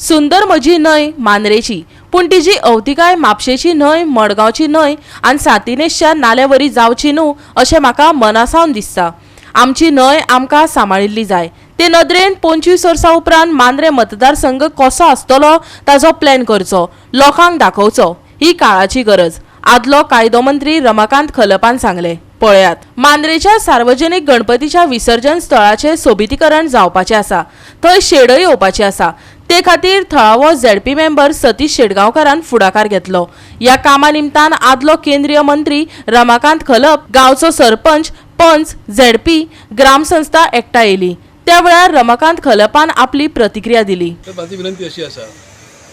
सुंदर म्हजी न्हंय मांद्रेची, पूण तिजी अवतिकाय म्हापशेची न्हंय, मडगांवची न्हंय आनी सांतिनेजच्या नाल्या वरी जावची न्हू अशें म्हाका मनासावन दिसता. आमची न्हंय आमकां सांबाळिल्ली जाय. ते नदरेन 25 वर्सां उपरांत मांद्रे मतदारसंघ कसो आसतलो ताजो प्लॅन करचो, लोकांक दाखोवचो, ही काळाची गरज, आदलो कायदो मंत्री रमाकांत खलपान सांगले. पळयात, मांद्रेच्या सार्वजनिक गणपतीच्या विसर्जन स्थळाचे सोबितीकरण जावपाचें आसा. थंय शेडय येवपाची आसा. ते खातीर थळावो झेडपी मेंबर सतीश शेटगांवकारान फुडाकार घेतलो. ह्या कामा निमतान आदलो केंद्रीय मंत्री रमाकांत खलप, गांवचो सरपंच, पंच, झेडपी, ग्रामसंस्था एकठांय येयली. त्या वेळार रमाकांत खलपान आपली प्रतिक्रिया दिली. तर माझी विनंती अशी आसा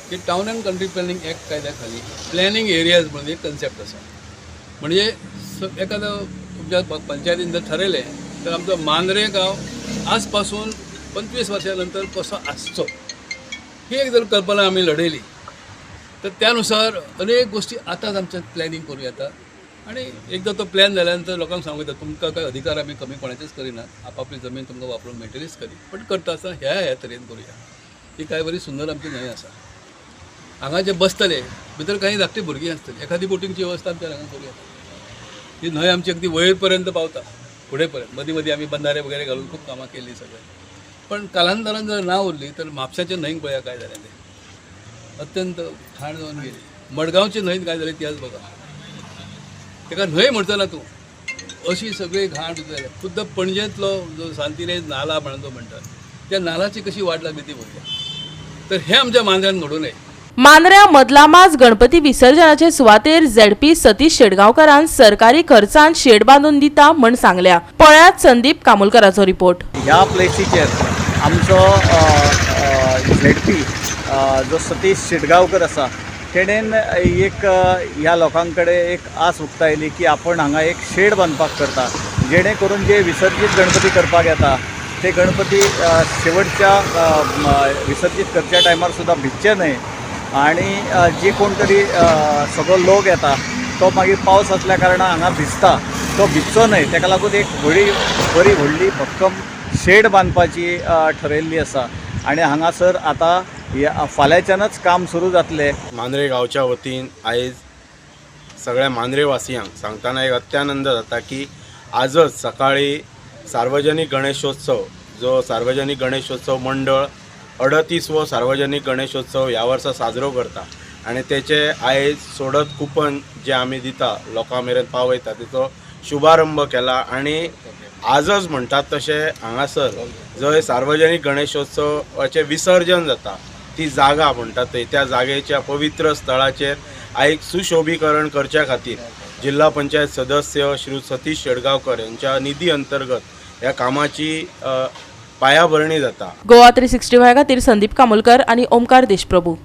की Town and Country Planning Act कायद्या खाली प्लॅनिंग एरियाज म्हणून एक कन्सेप्ट आसा. म्हणजे एखादो तुमच्या पंचायतीन जर ठरयलें तर आमचो मांद्रे गांव आजपासून 25 वर्सां नंतर कसो आसचो ही एक जर कल्पना आमी लढयली तर त्यानुसार अनेक गोष्टी आतांच आमच्या प्लॅनिंग करूं येता. आनी एकदां तो प्लॅन जाल्या नंतर लोकांक सांगू येता, तुमकां काय अधिकार आमी कमी कोणाचेच करिना, आपापली जमीन तुमकां वापरूंक मेळटलीच खरी, पण करता आसतना ह्या ह्या तरेन करुया. ही काय बरी सुंदर आमची न्हंय आसा. हांगा जे बसतले भितर काही धाकटी भुरगीं आसतली, एखादी बोटिंगची वेवस्था आमच्या हांगा करूया. ही न्हंय आमची अगदी वयर पर्यंत पावता, फुडें पर्यंत. मदीं मदीं आमी बंधारे वगैरे घालून खूब कामां केल्लीं सगळें, पण कालांतरान जर ना उरली तर म्हापशाचे न्हंयक पळया काय जालें तें, अत्यंत घाण जावन गेली. मडगांवचे न्हंयत काय जालें ती आज बघा, ताका न्हंय म्हणचो ना तूं, अशी सगळी घाण जाल्या. खुद्द पणजेंतलो जो सांतिनेज नाला म्हणून जो म्हणटात त्या नालाची कशी वाट लागली ती बघूया. तर हें आमच्या मांद्र्यान घडूं नये. मांद्र्या मदलामाज गणपती विसर्जनाचे सुवातेर झेडपी सतीश शेटगांवकारान सरकारी खर्चान शेड बांदून दिता म्हण सांगल्या. पळयात संदीप कामुलकराचो रिपोर्ट. ह्या प्लेसीचेर आमचो झेडपी जो सतीश शेटगांवकर आसा, तेणेन एक ह्या लोकां कडेन एक आस उक्तायली की आपण हांगा एक शेड बांदपाक करता, जेणे करून जे विसर्जीत गणपती करपाक येता ते गणपती शेवटच्या विसर्जीत करच्या टायमार सुद्दां भिजचे न्हय आनी जे कोण तरी सगळो लोक येता तो मागीर पावस आसल्या कारणान हांगा भिजता, तो भिजचो न्हय ताका लागून एक व्हडी बरी व्हडली भक्कम शेड बांदपाची ठरयल्ली आसा आनी हांगासर आतां फाल्यांच्यानच काम सुरू जातलें. मांद्रे गांवच्या वतीन आयज सगळ्या मांद्रेवासियांक सांगतना एक अत्यानंद जाता की आजच सकाळी सार्वजनिक गणेशोत्सव, जो सार्वजनिक गणेशोत्सव मंडळ 38वो सार्वजनिक गणेशोत्सव ह्या वर्सा साजरो करता आनी तेचे आयज सोडत कुपन जे आमी दिता, लोकां मेरेन पावयता, तेचो शुभारंभ केला. आनी आजच म्हणटात तशें हांगासर जंय सार्वजनिक गणेशोत्सवाचें विसर्जन जाता ती जागा म्हणटात थंय, त्या जागेच्या पवित्र स्थळाचेर आयज सुशोभीकरण करच्या खातीर जिल्हा पंचायत सदस्य श्री सतीश शेडगांवकर यांच्या निधी अंतर्गत ह्या कामाची पायाभरणी जाता. गोवा 365 खातीर संदीप कामुलकर आनी ओमकार देशप्रभू.